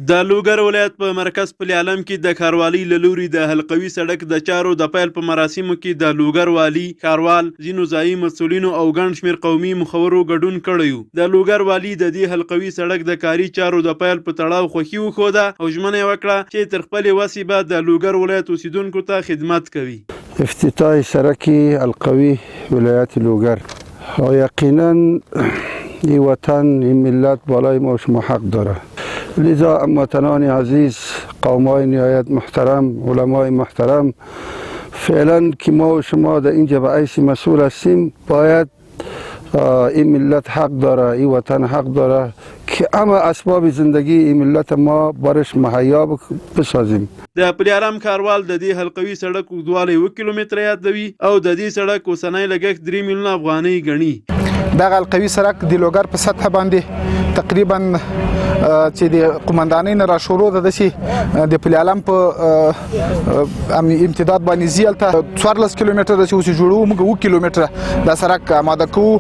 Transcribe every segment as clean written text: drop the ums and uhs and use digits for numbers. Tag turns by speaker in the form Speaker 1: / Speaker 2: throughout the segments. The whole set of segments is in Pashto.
Speaker 1: د لوګر ولایت په مرکز پل عالم کې د ښاروالۍ له لوري د حلقوي سړک د چارو د پیل په مراسمو کې د لوګر والي، ښاروال، ځینو ځايي مسؤلینو او ګڼ شمېر قومي مخورو ګډون کړی و. د لوګر والي د دې حلقوي سړک د کاري چارو د پیل په تړاو خوښي وښوده او ژمنه یې وکړه چې تر خپلې وسې به د لوګر ولایت اوسېدونکو ته خدمت کوي.
Speaker 2: افتتاح سرک حلقوي ولایت لوګر او یقینا این وطن این ملت بالای ما شما حق داره لذا هموطنان عزیز قومای نهایت محترم علمای محترم فعلا که ما و شما در اینجا به حیث مسئول هستیم باید این ملت حق داره این وطن حق داره که همه اسباب زندگی این ملت ما برش مهیا بسازیم.
Speaker 1: د پلیارم ښاروال د دې حلقوي سړک اوږدوالی 7 کیلومتره یادوي او د دې سړک اوسنی لګښت 3 میلیونه افغانۍ ګڼي.
Speaker 3: دغه حلقوي سړک د لوګر په سطح باندې تقریبا چې د قومندانۍ نه را شروع ده داسې د پل عالم په امتداد باندې ځي، هلته 14 کیلومتره ده چې اوس یې جوړوو موږ 7 کیلومتره دا سړک آماده کوو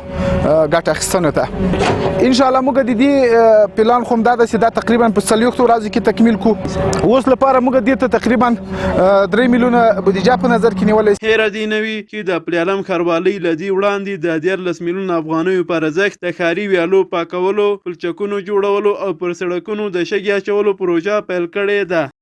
Speaker 3: ګټه اخیستنو ته. ان شاء الله موږ د دې پلان خو دا ده چې دا تقریبا په 40 ورځو کې تکمیل کو. اوس لپاره موږ دې ته تقریبا 3 میلیونه بودیجه په نظر کې نیولې.
Speaker 1: هېره دې نه وي چې د پلیالم ښاروالۍ له دې وړاندې د 13 میلیونه افغانیو په ارزښت د ښاري ویالو پاکولو، پلچکونو جوړولو او پر سړکونو د شګې اچولو پروژه پیل کړې ده.